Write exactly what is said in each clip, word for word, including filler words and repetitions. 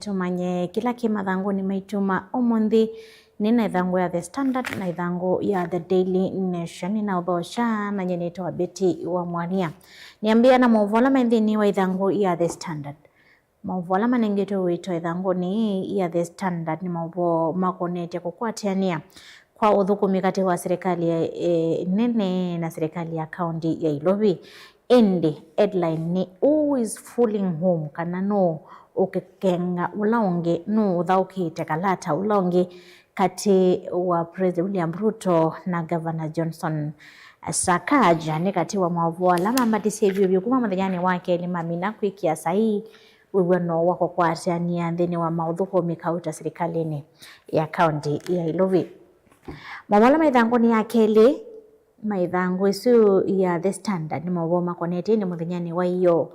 Tũmanye kĩla kĩ mathangũnĩ maitũ ma ũmũnthĩ. Nĩ na ĩthangũ ya The Standard na ĩthangũ ya The Daily Nation. Nĩnaũthokya na nyie nĩtawa Betty wa Mwania. Nĩambĩĩa na maũvoo ala me nthĩnĩ wa ĩthangũ ya The Standard. Maũvoo ala manengetwe ũito ĩthangũnĩ ya The Standard nĩ maũvoo makonetye kũkwatĩanĩa kwa ũthũkũmi katĩ wa silikalĩ ya, eh, nene na silikalĩ ya kaũnti ya Ilovi. Ĩndĩ headline nĩ, "Who is fooling whom?" kana nũũ ũkĩkenga ũla ũngĩ, nũũ ũthaũkĩte kalata ũla ũngĩ katĩ wa President William Ruto na Governor Johnson Sakaja. Nĩ katĩ wa maũvoo ala mambatisye vyũ vyũ kuma mũthenyanĩ wa kelĩ mamina kwĩkĩa saii wĩw'ano wa kũkwatĩanĩa nthĩnĩ wa maũthũkũmi kauta silikalĩnĩ ya kaũnti ya Ilovi. Maũvoo ala ma ĩthangũnĩ ya kelĩ ma ĩthangũ ĩsu ya The Standard nĩ maũvoo makonetye nĩ mũthenyanĩ wa ĩyoo,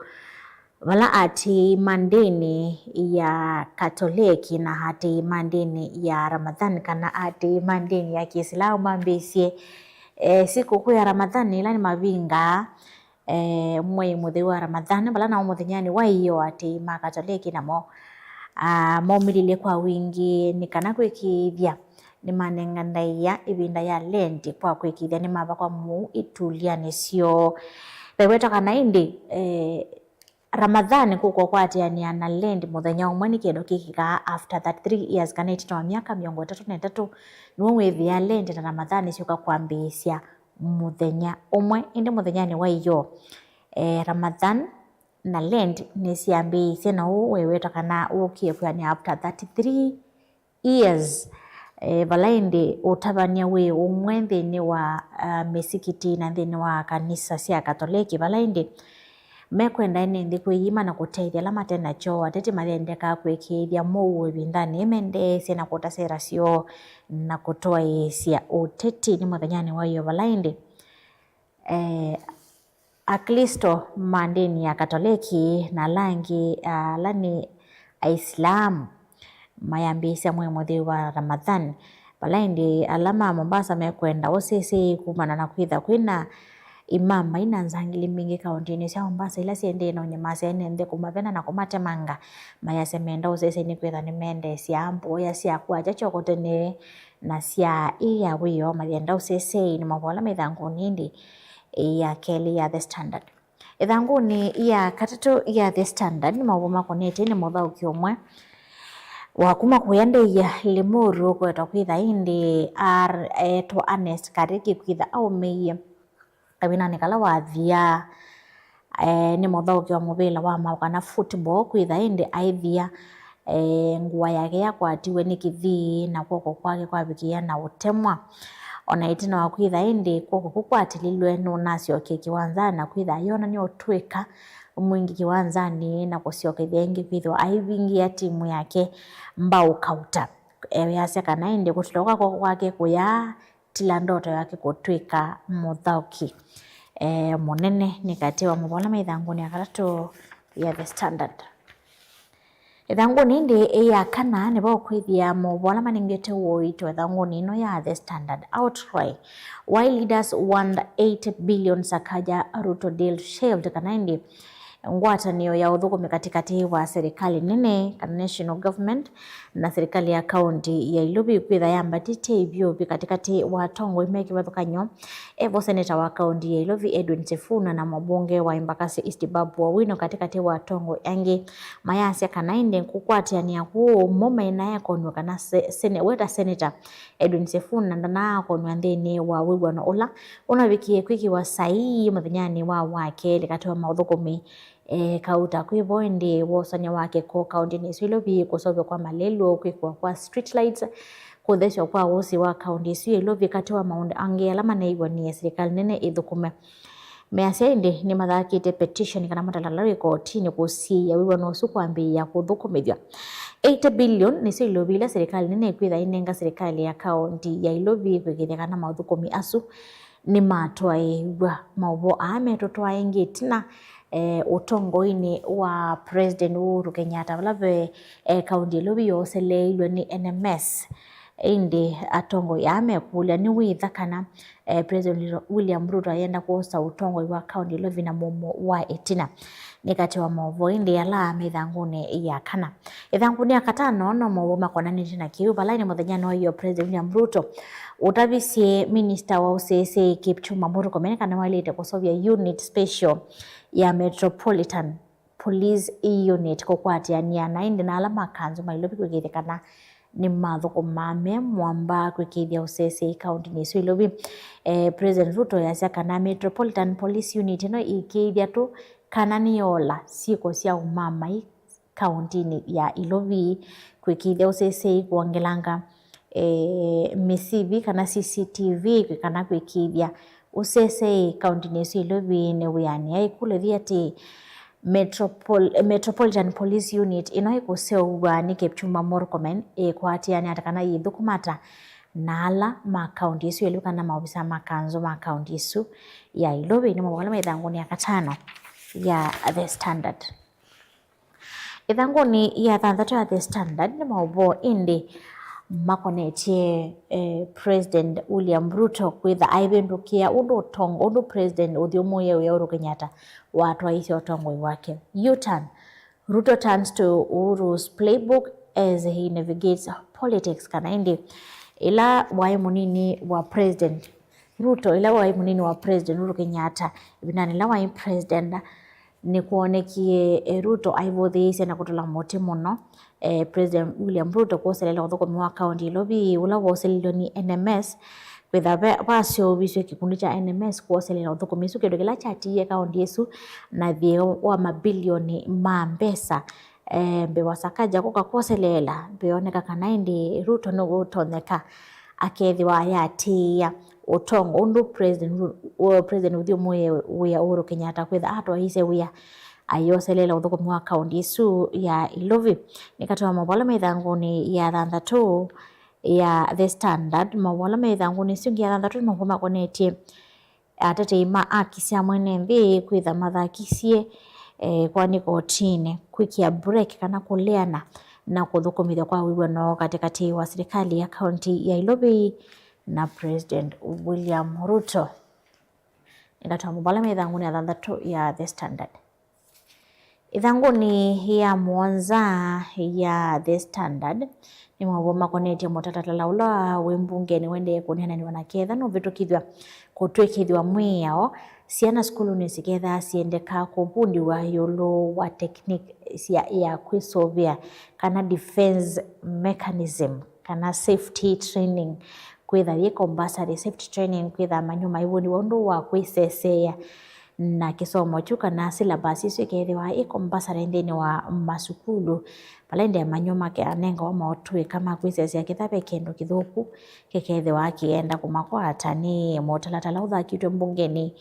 vala aatĩĩi ma ndĩni ya Katoleki na aatĩĩi ma ndĩni ya Ramadhan, kana aatĩĩi ma ndĩni ya Kĩisilamu mambĩĩsye, eh, sikũkũ ya Ramadhan ĩla nĩmavingaa, eh, mwei mũtheu wa Ramadhan, vala nao mũthenyanĩ wa ĩyoo aatĩĩi ma Katoleki namo, ah, maumĩlilye kwa wingĩ nĩ kana kwĩkĩĩthya nĩmanenga ndaĩa ĩvinda ya Lent kwa kwĩkĩĩthya nĩmavakwa mũu itulyanĩ syoo. Vewetwa kana ĩndĩ, eh, Ramadhan kũkwatĩanĩa na Lent mũthenya ũmwe nĩ kĩndũ kĩkĩkaa after that three years, kana ĩtina wa myaka mĩongo ĩtatũ na ĩtatũ, nĩw'o wĩthĩa Lent na Ramadhan syũka kwambĩĩsya mũthenya ũmwe. Ĩndĩ mũthenyanĩ wa ĩyoo, eh, Ramadhan na Lent nĩsyambĩĩisye, na ũu wewetwa kana wũkie kwĩanĩa after thirty-three years, eh, vala ĩndĩ ũtavany'a wĩ ũmwe nthĩnĩ wa, ah, mĩsikiti na nthĩnĩ wa kanisa sya Katoleki, vala ĩndĩ mekwenda ene nthĩ kwĩyĩma na kũtethya ala mate na kyoo. Ateti mayendekaa kwĩkĩĩthya mũuo ĩvindanĩ yĩĩ mendeesye na kũta sera syoo na kũtwaĩĩsya ũteti nĩ mũthenyanĩ wa ĩyoo, vala ĩndĩ, eh, Aklĩsto ma ndĩni ya Katoleki na ala angĩ, ah, ala nĩ Aisilamu mayambĩĩsya mwei mũtheu wa Ramadhan, vala ĩndĩ ala ma Mombasa mekwenda ũsĩsĩi kumana na kwĩtha kwĩna imam mai na nzangili mbingĩ kaũntĩnĩ sya Mombasa ila siendee na ũnyamasya ene nthĩ, kũmavena na kũmatemanga. Mayasya menda ũsĩsĩi nĩkwĩtha nĩmendeesya mboya sya kwakya kyoko tene na sya ĩ ya wĩoo. Mayenda ũsĩsĩi nĩ maũvoo ala me ĩthangũnĩ ĩndĩ ya kelĩ ya The Standard. Ĩthangũnĩ ya katatũ ya The Standard nĩ maũvoo makonetye nĩ mũthaũki ũmwe wa kuma kũya ndei ya Limuru ũkwetwa kwĩtha ĩndĩ ar-, etwa Ernest Kariki kwĩtha aũmĩie kavindanĩ kala wathia, eh, nĩ mũthaũki wa mũvĩla wa maũũ kana football, kwĩtha ĩndĩ aĩthia, eh, ngũa yake yakwatiwe nĩ kĩthii na kw'oko kwake kwavikĩa na ũtemwa. O na ĩtina wa kwĩtha ĩndĩ kw'oko kũu kwatililwe, nũnasyokie kĩwanzanĩ na kwĩtha ayonany'a ũtw'ĩka mwingĩ kĩwanzanĩ na kũsyokethya ĩngĩ kwĩthĩwa aivingĩa timu yake mbaũ kauta. Easya kana ĩndĩ kũtila kwa kw'oko kwake kũyatila ndoto yake kũtw'ĩka mũthaũki, eh, mũnene. Nĩ katĩ wa maũvoo ala me ĩthangũnĩ ya katatũ ya The Standard. Ĩthangũnĩ ĩndĩ ya kana nĩvo ũkwĩthĩa maũvoo ala manengete ũito ĩthangũnĩ ĩno ya The Standard. Outcry: Why leaders want eight billion Sakaja Ruto deal shelved, kana ĩndĩ ngwatanĩo ya ũthũkũmi katĩkatĩ wa serikali nene kana national government na serikali ya kaũnti ya Ilovi kwĩtha yambatĩtye ĩvyũvi katĩkatĩ wa atongoi me kĩvathũkany'o. Evo seneta wa kaũnti ya Ilovi Edwin Sifuna na mũmbunge wa Embakasi East Babu Owino katĩkatĩ wa atongoi angĩ mayasya kana ĩndĩ kũkwatĩanĩa kũũ mo mainaekonw'a kana se-, sene-, weta seneta Edwin Sifuna ndanaakonw'a nthĩnĩ wa wĩw'ano ũla ũnavikie kwĩkĩwa saii mũthenyanĩ wa wakelĩ katĩ wa maũthũkũmi, eh, kauta kwĩ vo ĩndĩ wosany'a wa kĩko kaũntĩnĩ ĩsu Ilovi, kũseũvw'a kwa malelũ, kwĩkĩwa kwa street lights, kũthesya kwa ũsĩ wa kaũntĩ ĩsu ya Ilovi katĩ wa maũndũ angĩ ala maneeiwe nĩ silikalĩ nene ĩthũkũme. Measya ĩndĩ nĩmathakĩte petition kana matalala wĩ kotinĩ kũsiĩĩa wĩw'ano ũsu kwambĩĩa kũthũkũmĩthw'a. Eighty billion nĩsyo ilovi ila silikalĩ nene ĩkwĩtha ĩnenga silikalĩ ya kaũntĩ ya Ilovi kwĩkĩĩthya kana maũthũkũmi asu nĩmatwaĩĩw'a. Maũvoo aa metũtwaa ĩngĩ ĩtina, eh, ũtongoinĩ wa President Uhuru Kenyatta, vala ve, eh, kaũntĩ ya Ilovi yooseleilwe nĩ N M S. Ĩndĩ atongoi aa mekũlya nĩwĩtha kana, eh, President William Ruto ayenda kwosa ũtongoi wa kaunti Nairobi na mũomo wa ĩtina. Nĩ katĩ wa maũvoo ĩndĩ ala me ĩthangũnĩ ya kana. Ĩthangũnĩ ya katano no maũvoo makonanĩtye na kĩu, vala nĩ mũthenya noyo President William Ruto ũtavisye minista wa ũseseĩ Kipchumba Murkomen kana waĩlĩte kũseũvya unit special ya Metropolitan Police Unit kũkwatĩanĩa na ĩndĩ na ala ma kanzũ ma Nairobi kwĩkĩĩthya kana nĩmathũkũmaa me mwamba kwĩkĩĩthya ũseseĩ kauntinĩ ĩsu Nairobi. Eh, President Ruto easya kana Metropolitan Police Unit ĩno ĩĩkĩĩthya tũ kana nĩyoola syĩko sya ũmamai kauntinĩ ya Nairobi, kwĩkĩĩthya ũseseĩ kwongelanga, eh, mĩsivi kana C C T V, kana kwĩkĩĩthya ũseseĩ kauntinĩ ĩsu Nairobi nĩ wĩanĩa. Ĩkũlyo yĩthi atĩĩ, Metropol-, Metropolitan Police Unit ĩno ĩkũseũvw'a nĩ Kipchumba Murkomen ĩkwatĩanĩa ata kana yĩthũkũma ata na ala ma kaunti ĩsu Nairobi kana maovisa ma kanzũ ma kaunti ĩsu ya Nairobi? Nĩ maũvoo ala me ĩthangũnĩ ya katano ya The Standard. Ĩthangũnĩ ya thanthatũ ya The Standard nĩ maũvoo ĩndĩ makonetye, eh, President William Ruto kwĩtha aivĩndũkĩa ũndũ ũtongo, ũndũ President ũthyũmũĩe wĩa Uhuru Kenyatta watwaisye ũtongoi wake. U-turn, Ruto turns to Uhuru's playbook as he navigates politics, kana ĩndĩ ĩla waĩ mũnini wa President Ruto, ĩla waĩ mũnini wa President Uhuru Kenyatta, ĩvindanĩ ĩla waĩ President, nĩkwonekie, eh, Ruto aivũthĩĩsye na kũtũla mũtĩ mũno, eh, President William Ruto kwoselela ũthũkũmi wa kaunti Nairobi, ũla woselilwe nĩ N M S, kwĩtha ve-, vaseũvisye kĩkundi kya N M S kwoselela ũthũkũmi ĩsu, kĩndũ kĩla kyatiie kaunti ĩsu na thĩna wa mabilioni ma mbesa. Eh, mbee wa Sakaja kũka kwoseleela, veoneka kana ĩndĩ Ruto nĩũtonyeka akethĩwa ayatĩĩa ũtongo ũndũ President Ru-, President ũthyũmũĩe wĩa Uhuru Kenyatta kwĩtha atwaisye wĩa ayoseleela ũthũkũmi wa kaunti ĩsu ya Nairobi. Nĩ katĩ wa maũvoo ala me ĩthangũnĩ ya thanthatũ ya The Standard. Maũvoo ala me ĩthangũnĩ ĩsu ĩngĩ ya thanthatũ nĩ maũvoo makonetye atetei ma aki sya mwene nthĩ kwĩtha mathakisye, eh, kũanika kotinĩ kwĩkĩa break kana kũleana na kũthũkũmĩthw'a kwa wĩw'ano katĩkatĩ wa silikalĩ ya kaunti ya Nairobi na President William Ruto. Nĩ katĩ wa maũvoo ala me ĩthangũnĩ ya thanthatũ ya The Standard. Ĩthangũnĩ ya mũonza ya The Standard nĩ maũvoo makonetye mũtalatala ũla wĩ mbungenĩ ũendee kũneenanĩw'a na ketha nũvĩtũkĩthw'a kũtw'ĩkĩthw'a mwĩao, syana sukulunĩ sikethaa siendeka kũvundĩwa ĩũlũ wa technique sya, ya kwĩsũvĩa kana defense mechanism kana safety training kwĩtha yĩ compulsory, safety training kwĩtha amanyĩw'a maivundĩwa ũndũ wa kwĩseseea. Na kĩsomo kyu kana syllabus ĩsu ĩkeethĩwa ĩ compulsory nthĩnĩ wa masukulu, vala ĩndĩ amanyĩw'a makanengawa motũĩka ma kwĩsesya kĩtha ve kĩndũ kĩthũku kĩkeethĩwa kĩenda kũmakwata. Nĩ mũtalatala ũthakĩtw'e mbungenĩ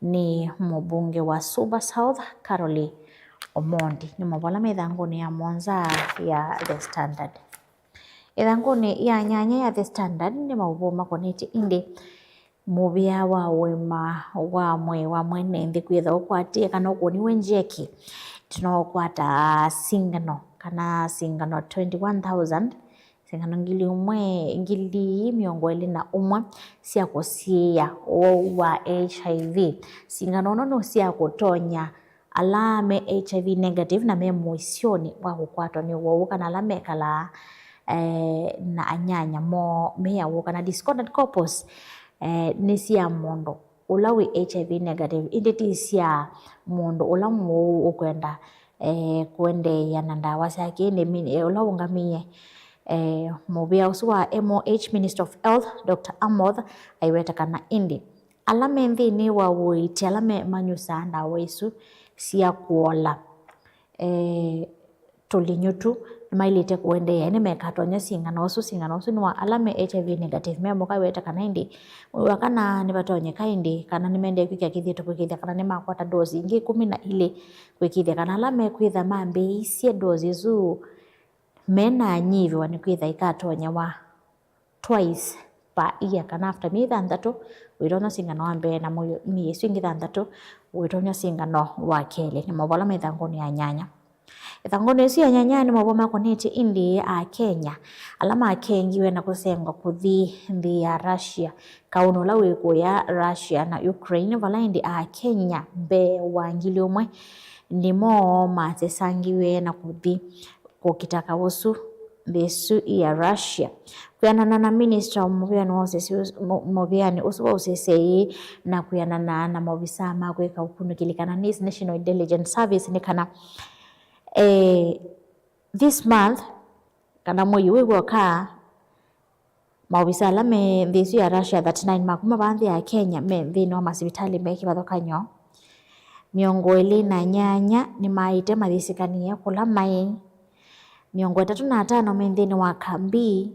nĩ mũmbunge wa Suba South, Carol Omondi. Nĩ maũvoo ala me ĩthangũnĩ ya mũonza ya The Standard. Ĩthangũnĩ ya nyanya ya The Standard nĩ maũvoo makonetye ĩndĩ mũvĩa wa ũima wa mwĩĩ wa mwene nthĩ kwĩtha ũkwatĩe kana ũkũniwe njeki. Ĩtina wa ũkwata singano kana singano twenty-one thousand, singano ngili ũmwe, ngili mĩongo ĩlĩ na ũmwe sya kũsiĩĩa ũwau wa H I V. Singano ino nĩ sya kũtonya ala me H I V negative na me mũisyonĩ wa kũkwatwa nĩ ũwau kana ala mekalaa, eh, na anyanya moo me awau kana discordant couples, eh, nĩ sya mũndũ ũla wĩ H I V negative, ĩndĩ ti sya mũndũ ũla mũwau ũkwenda, eh, kũendeea na ndawa syake. Ĩndĩ mi-, eh, ũla ũngamĩe, eh, mũvĩa ũsu wa M O H, Minister of Health, Doctor Amoth, aiweta kana ĩndĩ ala me nthĩnĩ wa ũiiti, ala me manyusaa ndawa isu sya kũola, eh, tũlinyũ tu, nĩmaĩlĩte kũendeea, nĩmekatonya singano ũsu. Singano ũsu nĩ wa ala me H I V negative. Me mũka weta kana ĩndĩ mwei wa kana nĩvatonyeka ĩndĩ kana nĩmendee kwĩkĩa kĩthito kwĩkĩĩthya kana nĩmakwata dosi ingĩ ĩkũmi na ilĩ, kwĩkĩĩthya kana ala mekwĩtha mambĩĩisye dosi ĩsu menanyivĩwa nĩ kwĩtha ikatonyawa twice per year, kana after myei thanthatũ ũitonya singano wa mbee, na mwei, myei ĩsu ĩngĩ thanthatũ ũitonya singano wa kelĩ. Nĩ maũvoo ala me ĩthangũnĩ ya nyanya. Ĩthangũnĩ ĩsu ya nyanya nĩ maũvoo makonetye ĩndĩ Akenya ala makengiwe na kũsengwa kũthi nthĩ ya Russia, kaũnĩ ũla wĩ kũya Russia na Ukraine, vala ĩndĩ Akenya mbee wa ngili ũmwe nĩmo masesangiwe na kũthi kũkita kaũ ũsu nthĩ ĩsu ya Russia. Kwĩanana na minista wa mũvĩanĩ wa ũsesi ũs-, mũ-, mũvĩanĩ ũsu wa ũsesei na kwĩanana na maovisaa ma kwĩka ũkunĩkĩli kana NIS, National Intelligence Service, nĩ kana, eh, this month, kana mwei ũyũ w'oka, maovisaa ala me nthĩ ĩsu ya Russia thirty-nine ma kuma vaa nthĩ ya Kenya me nthĩnĩ wa masivitalĩ me kĩvathũkany'o. Mĩongo ĩlĩ na nyanya nĩmaaĩte mayĩsĩkanĩe kũla maĩ. Mĩongo ĩtatũ na atano me nthĩnĩ wa kambi.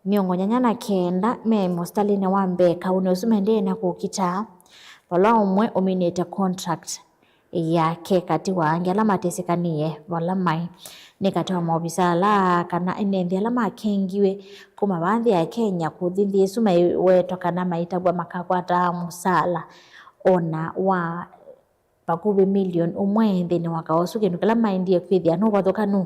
Mĩongo nyanya na kenda me mũsitalĩnĩ wa mbee kaũnĩ ũsu maendee na kũkita, vala ũmwe ũminĩte contract yake katĩ wa angĩ ala matesĩkanĩe vala maĩ. Nĩ katĩ wa maovisaa ala kana ene nthĩ ala makengiwe kuma vaa nthĩ ya Kenya kũthi nthĩ ĩsu maiwetwa kana maitavw'a makakwata mũsaala ona wa vakuvĩ milioni ũmwe nthĩnĩ wa kaũ ũsu, kĩndũ kĩla maendie kwĩthĩa nĩ ũvathũkanu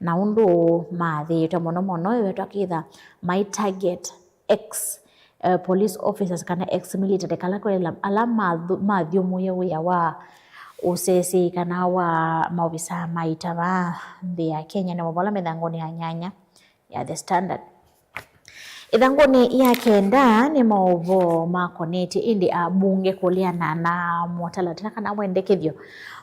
na ũndũ mathĩĩtwe mũno mũno ĩwetwa kĩtha mai target ex, eh, police officers kana ex military, kala kwĩ ala, ala mathu-, mathyũmũie wĩa wa ũsesei kana wa maovisaa ma ita vaa nthĩ ya Kenya, nĩmo vala mĩthangũnĩ ya nyanya ya The Standard. Ĩthangũnĩ ya kenda nĩ maũvoo makonetye ĩndĩ ambunge kũleana na mũtalatala kana wendekethyo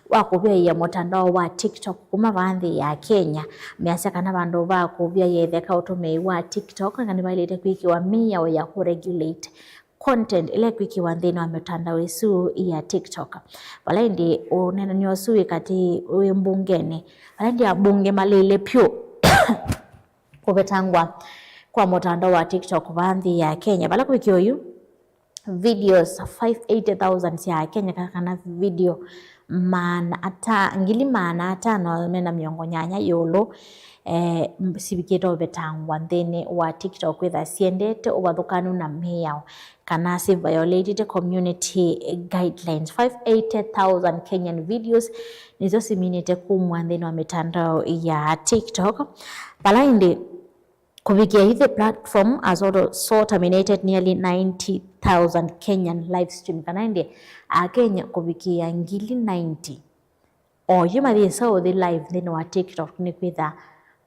wa kũvyaĩa mũtandao wa TikTok kuma vaa nthĩ ya Kenya. Measya kana vandũ va kũvyaĩa ĩtheka ũtũmĩi wa TikTok, na nĩvaĩlĩte kwĩkĩwa mĩao ya kũregulate content ĩla ĩkwĩkĩwa nthĩnĩ wa mĩtandao ĩsu ya TikTok. Vala ĩndĩ ũneenany'o ũsu wĩ katĩ wĩ mbungenĩ, vala ĩndĩ abunge maleile pyũ kũvetangwa kwa mũtandao wa TikTok vaa nthĩ ya Kenya, vala kũvikĩa oyu videos five eighty thousand sya Kenya, ka-, kana video maana ata-, ngili maana atano mena mĩongo nyanya ĩũlũ, eh, sivikĩte ũvetangwa nthĩnĩ wa TikTok kwĩtha siendete ũvathũkanu na mĩao kana si violated community guidelines. Five eighty thousand Kenyan videos nĩsyo siminĩte kumw'a nthĩnĩ wa mĩtandao ya TikTok, vala ĩndĩ kũvikĩa yu the platform has also so terminated nearly ninety thousand Kenyan live stream, kana ĩndĩ Akenya kũvikĩa ngili ninety oyu mayĩsa ũthi live nthĩnĩ wa TikTok nĩkwĩtha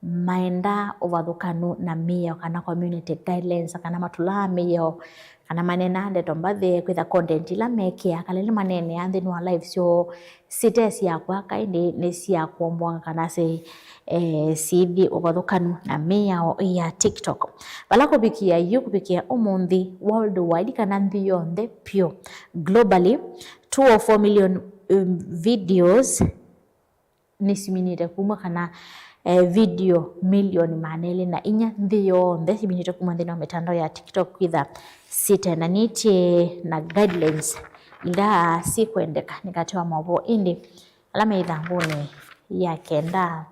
maenda ũvathũkanu na mĩao kana community guidelines, kana matũlaa mĩao, kana maneenaa ndeto mbathĩ, kwĩtha content ila mekĩaa kana ila maneeneaa nthĩnĩ wa live syoo site sya kwaka, ĩndĩ nĩ sya kũomboanga kana si, eh, sithi ũvathũkanu na mĩao ya TikTok. Vala kũvikĩa yu, kũvikĩa ũmũnthĩ, worldwide kana nthĩ yonthe pyũ, globally, two oh four million, um, videos nĩsiminĩte kumw'a, kana, eh, video milioni maana elĩ na inya nthĩ yonthe siminĩte kumw'a nthĩnĩ wa mĩtandao ya TikTok kwĩtha sitendanĩtye na guidelines ila sikwendeka. Nĩ katĩ wa maũvoo ĩndĩ ala me ĩthangũnĩ ya kenda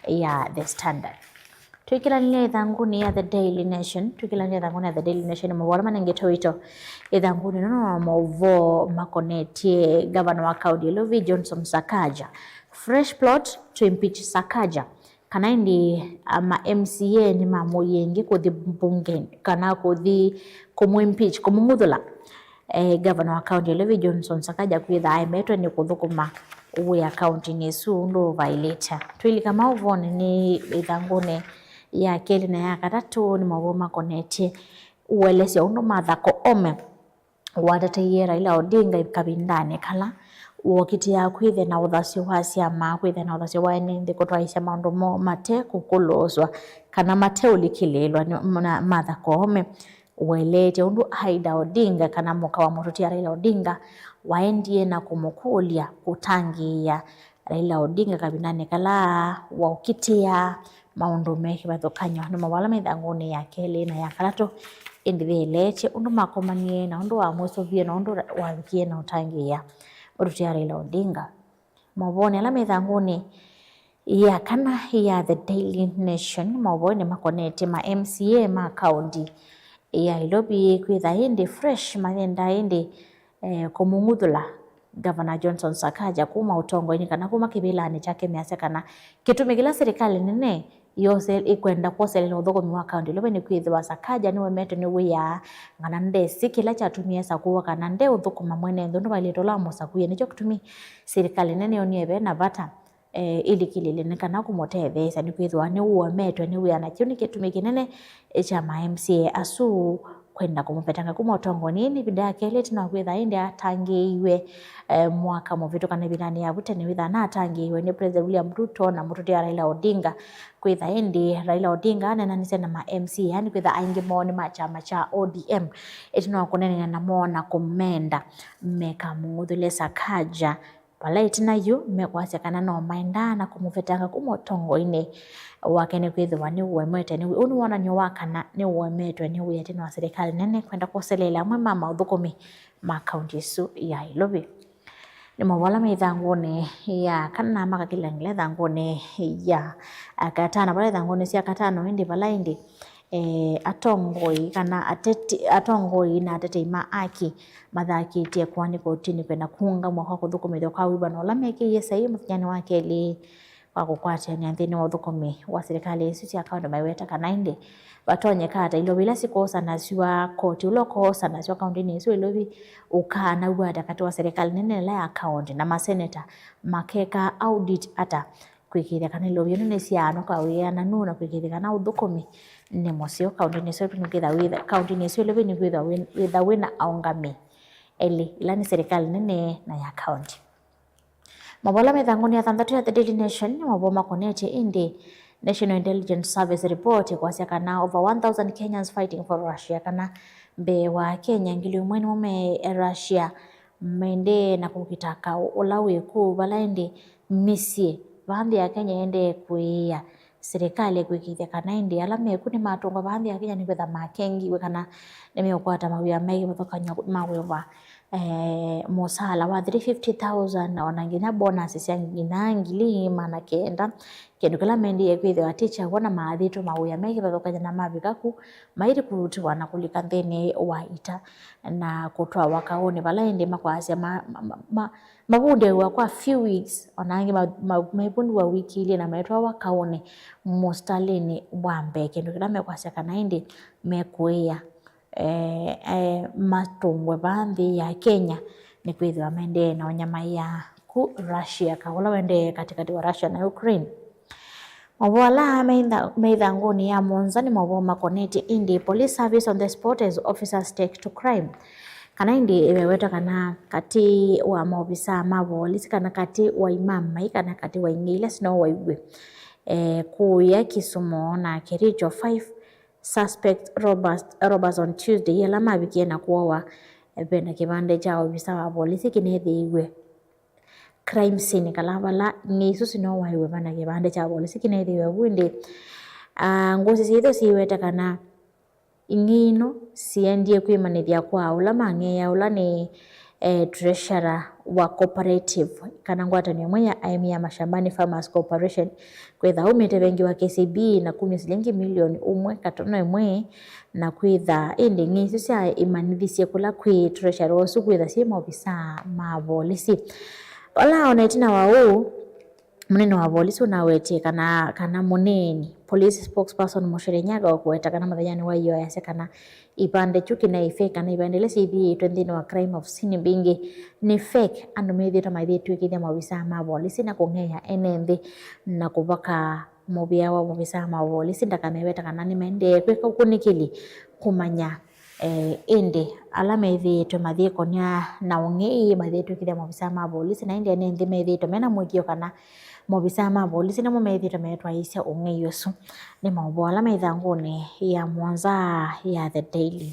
ya The Standard. Twĩkĩlanĩlya ĩthangũnĩ ya The Daily Nation, twĩkĩlanĩlya ĩthangũnĩ ya The Daily Nation, maũvoo ala manengetwe ũito ĩthangũnĩ ĩno na maũvoo makonetye ngavana wa kaunti ya Nairobi, Johnson Sakaja. Fresh plot to impeach Sakaja. Kana ĩndĩ, a, ma M C A nĩmamũie ĩngĩ kũthi mbungenĩ, kana kũthi kũmũ impeach, kũmũng'uthũla, eh, ngavana wa kaunti ya Nairobi, Johnson Sakaja, kwĩtha aemetwe nĩ kũthũkũma wĩa kauntinĩ ĩsu ũndũ ũvaĩlĩte. Twĩlika maũvoonĩ nĩ ĩthangũnĩ ya kelĩ na ya katatũ, nĩ maũvoo makonetye ũelesya ũndũ Martha Koome wateteie Raila Odinga kavindanĩ kala wokitĩaa kwĩthĩa na ũthasyo wa syama, kwĩthĩa na ũthasyo wa ene nthĩ kũtwaĩĩsya maũndũ moo mate kũkũlũũswa kana mate ũlikĩlĩĩlwa nĩ, na Martha Koome. Ũeleetye ũndũ Aida Odinga, kana mũka wa mũtũtia Raila Odinga, waendie na kũmũkũlya kũtangĩĩa Raila Odinga kavindanĩ kala waũkitĩaa maũndũ me kĩvathũkany'o. Nĩ maũvoo ala me ĩthangũnĩ ya kelĩ na ya katatũ, ĩndĩ veleetye ũndũ makomanie na ũndũ wamwĩsũvie na ũndũ wavikie na ũtangĩĩa mũtũtia Raila Odinga. Maũvoonĩ ala me ĩthangũnĩ ya kana ya The Daily Nation, maũvoonĩ makonetye ma M C A ma kaunti ya Nairobi kwĩtha ĩndĩ fresh mayenda ĩndĩ, eh, kũmũng'uthũla Ngavana Johnson Sakaja kuma ũtongoinĩ kana kuma kĩvĩlanĩ kyake measya kana kĩtumi kĩla silikalĩ nene yose ĩkwenda kwoselela ũthũkũmi wa kaũntĩ Ilovi nĩ kwĩthĩwa Sakaja nĩwemetwe nĩ wĩa, kana ndesĩ kĩla kyatumie asakũwa kana ndeũthũkũma mwene nthĩ ũndũ vaĩlĩte ũla wamũsakũie. Nĩkyo kĩtumi silikalĩ nene yonie ve na vata eh, ĩlikĩlĩle nĩ kana kũmũtetheesya nĩkwĩthĩwa nĩũemetwe nĩ wĩa, na kĩu nĩ kĩtumi kĩnene kya ma M C A asu kwenda kũmũvetanga kuma ũtongoinĩ. Nĩ ĩvinda ya kelĩ ĩtina wa kwĩtha ĩndĩ atangĩĩiwe eh, mwaka mũvĩtũku kana ĩvindanĩ ya vu tene wĩtha anatangĩĩiwe nĩ President William Ruto na mũtũtĩa Raila Odinga. Kwĩtha ĩndĩ Raila Odinga aneenanisye na ma M C A, nĩkwĩtha aingĩ moo nĩ ma kyama kya O D M. Ĩtina wa kũneenany'a namo na kũmenda mekamũng'uthũle Sakaja, vala ĩtina yu mekwasya kana no maendaa na kũmũvetanga kuma ũtongoinĩ wake nĩkwĩthĩwa nĩũemete nĩ wĩa. Ũũ nĩ wonany'o wa kana nĩũemetwe nĩ wĩa ĩtina wa silikalĩ nene kwenda kwoseleela amwe ma maũthũkũmi ma kaũntĩ ĩsu ya Ilovi. Nĩ maũvoo ala me ĩthangũnĩ ya kana makakĩlangĩla ĩthangũnĩ ya katano, vala ĩthangũnĩ sya katano ĩndĩ vala ĩndĩ eh, atongoi kana ateti, atongoi na atetei ma aki mathakĩtye kũani kotinĩ kwenda kũũngamw'a kwa kũthũkũmĩthw'a kwa wĩw'ano ũla mekĩie saii mũthenyanĩ wa kelĩ wa kũkwatany'a nthĩnĩ wa ũthũkũmi wa silikalĩ isu sya kaũntĩ maiweta kana ĩndĩ vatonyeka ata ilovi ila sikoosanasw'a, koti ũla ũkoosanasw'a kaũntĩnĩ ĩsu Ilovi ũkaanaw'a ata katĩ wa silikalĩ nene ĩla ya kaũntĩ na maseneta makeka audit ata kwĩkĩĩthya kana ilovi ino nĩsyaanũka wĩananu na kwĩkĩĩthya kana ũthũkũmi nĩ mũseo kaũntĩnĩ ĩsu nĩkwĩtha wĩtha kaũntĩnĩ ĩsu Ilovi nĩkwĩtha wĩ- wĩtha wĩna aũngami elĩ, ĩla nĩ silikalĩ nene na ya kaũntĩ. Maũvoo ala me ĩthangũnĩ ya thanthatũ ya The Daily Nation nĩ maũvoo makonetye ĩndĩ National Intelligence Service report kwasya kana over one thousand Kenyans fighting for Russia, kana mbee wa Kenya ngili ũmwe nĩmo me Russia maendee na kũkita kaũ ũla wĩ kũu, vala ĩndĩ mĩsyĩ vaa nthĩ ya Kenya ĩendee kũĩĩa silikalĩ kwĩkĩĩthya kana ĩndĩ ala meku nĩmatũngwa vaa nthĩ ya Kenya nĩkwĩtha makengiwe kana nĩmeũkwata mawĩa maĩ kĩvathũkany'o ma kũĩva eh, mũsaala wa three fifty thousand, ona nginya bonus sya nginya ngili maana kenda. Kĩndũ kĩla mendie kwĩthĩwa ti kyaw'o na maathĩtwe mawĩa me kĩvathũkany'a na mavika ku, mairikutĩwa na kũlika nthĩnĩ wa ita na kũtwawa kaũnĩ, vala ĩndĩ makwasya ma, ma, ma, ma, mavundĩaw'a kwa few weeks, ona angĩ ma, ma, maivundiwa wiki ilĩ na metwawa kaũnĩ mũsitalĩnĩ wa mbee, kĩndũ kĩla mekwasya kana ĩndĩ mekũĩa eh, eh, matũngwe vaa nthĩ ya Kenya, nĩkwĩthĩwa maendee na ũnyamaĩa ku Russia, kaũ ũla ũendee katĩkatĩ wa Russia na Ukraine. Maũvoo ala me itha- me ĩthangũnĩ ya mũonza nĩ maũvoo makonetye ĩndĩ police service on the spot as officers take to crime, kana ĩndĩ ĩveweta kana katĩ wa maovisaa ma volisi kana katĩ wa imamai kana katĩ wa ing'ei ila sinowaiw'e eh, kũya Kisumu na Kericho, five suspects robbers, robbers on Tuesday ala mavikie na kũawa vena kĩvandĩ kya ovisa wa volisi kĩneethĩiwe crime scene, kala vala ng'ei isu sinowaiwe vana kĩvandĩ kya volisi kĩneethĩiwe vu. Ĩndĩ ah, ngũsĩ syĩtho siweta kana ing'ei ino siendie kwĩmanyĩthya kwa ũla mang'ea ũla nĩ eh, treasurer wa cooperative kana ngwatanĩo ĩmwe ya aĩmi ya Mashambani Farmers Corporation, kwĩtha aumĩte vengi wa K C B na kumya silingi milioni ũmwe katono ĩmwe, na kwĩtha ĩndĩ ng'ei isu syaĩmanyĩthisye kũla kwĩ treasurer ũsu kwĩtha syĩ maovisaa ma volisi. Vala ona ĩtina wa ũu, mũnene wa volisi ũnawetie kana, kana mũneeni, police spokesperson Muchiri Nyaga, ũkũweta kana mũthenyanĩ wa io ayasya kana ivandĩ kyu kĩnaĩ fake, kana ivandĩ ila syĩthĩĩtwe nthĩnĩ wa crime of scene mbingĩ nĩ fake. Andũ methĩĩtwe mayĩtw'ĩkĩthya maovisaa ma volisi na kũng'ea ene nthĩ na kũvaka mũvĩa wa maovisaa ma volisi ndakameweta kana nĩmaendee kwĩka ũkunĩkĩli kũmanya eh, ĩndĩ ala methĩĩtwe mayĩkonya na ũng'ei mayĩtw'ĩkĩthya maovisaa ma volisi, na ĩndĩ ene nthĩ methĩĩtwe mena mũĩkĩĩo kana maovisaa ma volisi nĩmo methĩĩtwe metwaĩĩsya ũng'ei ũsu. Nĩ maũvoo ala me ĩthangũnĩ ya mũonza ya The Daily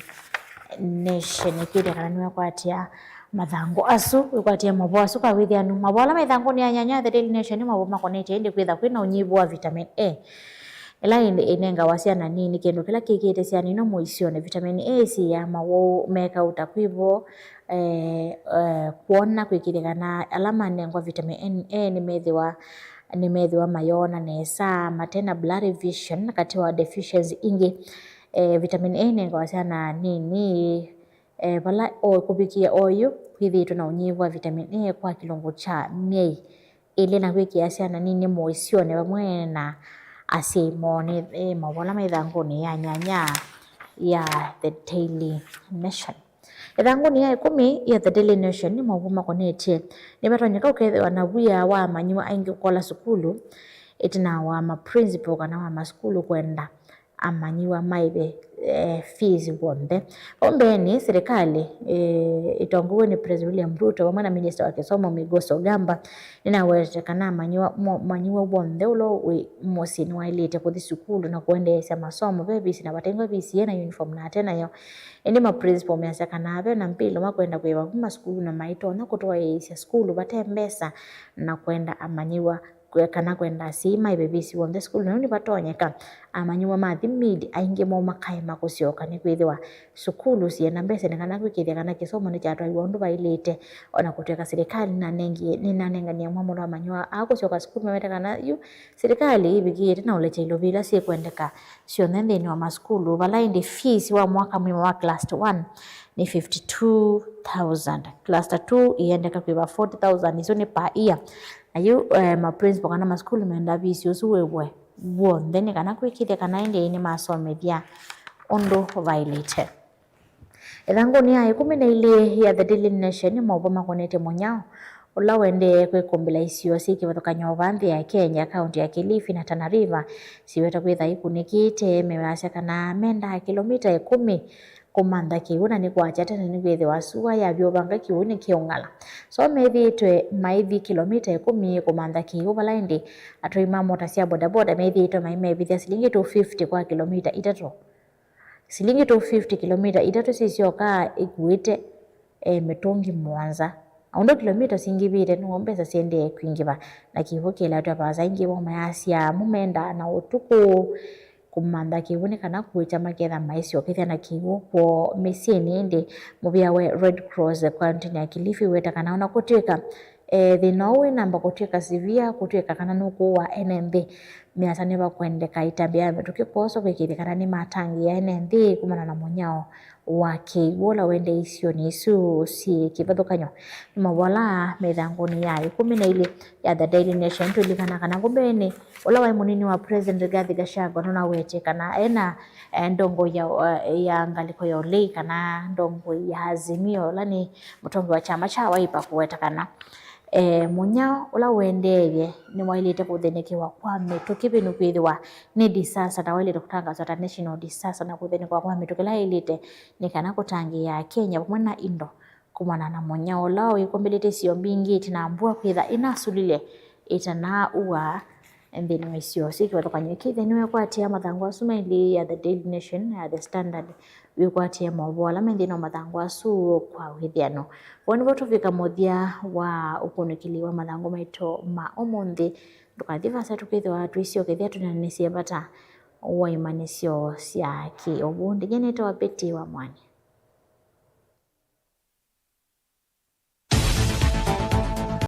Nation. Ĩkĩĩthya kana nĩwekwatĩa mathangũ asu, wĩkwatĩa maũvoo asu kwa wĩthĩanu. Maũvoo ala me ĩthangũnĩ ya nyanya ya The Daily Nation nĩ maũvoo makonetye ĩndĩ kwĩtha kwĩna ũnyivu wa vitamin A, ĩla ĩndĩ ĩnengawa syana nini, kĩndũ kĩla kĩkĩĩte syana ino mũisyonĩ. Vitamin A ĩsiĩĩaa mawau me kauta kwĩ vo, eh, eh, kwona kwĩkĩĩthya kana ala manengwa vitamin A nĩmethĩwa, nĩmethĩwa mayona nesa, mate na blurry vision, katĩ wa deficiency ingĩ. Eh, vitamin A ĩnengawa syana nini, eh, vala o kũvikĩa oyu kwĩthĩĩtwe na ũnyivu wa vitamin A kwa kĩlungu kya myei ĩlĩ, na kwĩkĩa syana nini mũisyonĩ vamwe na asyai moo nĩ, ĩ, maũvoo ala me ĩthangũnĩ ya nyanya ya The Daily Nation. Ĩthangũnĩ ya ĩkũmi ya The Daily Nation nĩ maũvoo makonetye nĩvatonyeka ũkethĩwa na wia wa amanyĩw'a aingĩ kũkola sukulu, ĩtina wa ma principal kana wa masukulu kwenda amanyĩw'a maĩve, eh, fees w'onthe. Vau mbeenĩ, silikalĩ, eh, ĩtongoew'e nĩ President William Ruto vamwe na Minista wa Kĩsomo Migos Ogamba nĩnawetete kana amanyĩw'a, mo-, manyĩw'a w'onthe ũla wĩ mũsyĩ nĩwaĩlĩte kũthi sukulu na kũendeesya masomo ve visi na vate ngwa visi ena uniform na ate nayo. Ĩndĩ ma principal measya kana ve na mbĩlo makwenda kũĩva kuma sukulu na maitonya kũtwaĩĩsya sukulu vate mbesa na kwenda amanyĩw'a kwe-, kana kwenda asyai maĩve visi w'onthe sukulu. Na yu nĩvatonyeka amanyĩw'a mathi mid aingĩ moo makaema kũsyoka nĩkwĩthĩwa sukulu syĩna mbesa nĩ kana kwĩkĩĩthya kana kĩsomo nĩkyatwaiwa ũndũ vaĩlĩte, ona kũtw'ĩka silikalĩ nĩnanengie-, nĩnanenganie mwamũlo amanyĩw'a aa kũsyoka sukulu mawete kana yu silikalĩ ĩvikĩĩte na ũlekya ilovi ila syĩkwendeka syonthe nthĩnĩ wa masukulu, vala ĩndĩ fees wa mwaka mũima wa class one nĩ fifty two thousand. Class two ĩendeka kwĩva forty thousand, isu nĩ per year. Na yu, eh, ma principal kana masukulu menda fees ũsu wĩw'e w'onthe nĩ kana kwĩkĩĩthya kana ĩndĩ nĩmasomethya ũndũ vaĩlĩte. Ĩthangũnĩ ya ĩkũmi na ilĩ ya The Daily Nation nĩ maũvoo makonetye mũnyao ũla ũendee kwĩkũmbĩla isio syĩ kĩvathũkany'o vaa nthĩ ya Kenya, kaunti ya Kilifi na Tana River siweta kwĩtha ikunĩkĩte, mewasya kana mendaa kĩlomita ĩkũmi kũmantha kĩw'ũ, na nĩ kwakya tene nĩkwĩthĩwa sua yavyũvanga kĩw'ũ nĩkĩũng'ala. So methĩĩtwe maithi kĩlomita ĩkũmi kũmantha kĩw'ũ, vala ĩndĩ atwai ma mota sya bodaboda methĩĩtwe maimevithya silingi two fifty kwa kĩlomita itatũ. Silingi two fifty kĩlomita itatũ sisyokaa ikuĩte, eh, mĩtũngi mũonza. Na ũndũ kĩlomita singĩvĩte, nĩw'o mbesa siendee kwingĩva, na kĩw'ũ kĩla twavasa aingĩ moo mayasya mũmendaa na ũtukũ kũmantha kĩw'ũ nĩ kana kũĩkya maketha maĩsyokethya na kĩw'ũ kwoo mĩsyĩnĩ. Ĩndĩ mũvĩa wa Red Cross kaũntĩnĩ ya Kilifi wĩweta kana ona kũtw'ĩka, eh, thĩna ũũ wĩnamba kũtw'ĩka sivia, kũtw'ĩka kana nũkũũa ene nthĩ, measya nĩvakwendeka ĩtambya ya mĩtũkĩ kwoswa kwĩkĩĩthya kana nĩmatangĩĩa ene nthĩ kumana na mũnyao wa kĩw'ũ ũla ũendee isionĩ isu syĩ kĩvathũkany'o. Nĩ maũvoo ala me ĩthangũnĩ ya ĩkũmi na ilĩ ya The Daily Nation. Tũlilikana kana mbeenĩ, ũla waĩ mũnini wa President Rigathi Gachagua nũnawetye kana ena, eh, ndongoi ya, ya ngalĩko ya ũlei kana ndongoi ya Azimio, ũla nĩ mũtongoi wa kyama kya Wiper, kũweta kana, eh, mũnyao ũla ũendeeye nĩwaĩlĩte kũthĩnĩkĩwa kwa mĩtũkĩ vĩndĩ kwĩthĩwa nĩ disaster, na waĩlĩte kũtangaswa ta national disaster, na kũthĩnĩkĩwa kwa mĩtũkĩ ĩla yaĩlĩte nĩ kana kũtangĩĩa Akenya vamwe na indo kumana na mũnyao ũla ũikũmbĩlĩte isio mbingĩ ĩtina mbua kwĩtha ĩnasulile ĩtanaũa nthĩnĩ wa isio syĩ kĩvathũkany'o kĩthĩ. Nĩwekwatĩa mathangũ asu mailĩ ya The Daily Nation na The Standard, wĩkwatĩe maũvoo ala me nthĩnĩ wa mathangũ asu kwa wĩthĩano. Vau nĩvo tũvika mũthya wa ũkunĩkĩli wa mathangũ maitũ ma ũmũnthĩ. Ndũkathi vaasa, tũkwĩthĩwa twĩsyokethya tũnenanĩsye vata wa imanyĩsyo sya kĩ-ũvoo. Ndinye nĩtawa Betty wa Mwanĩ.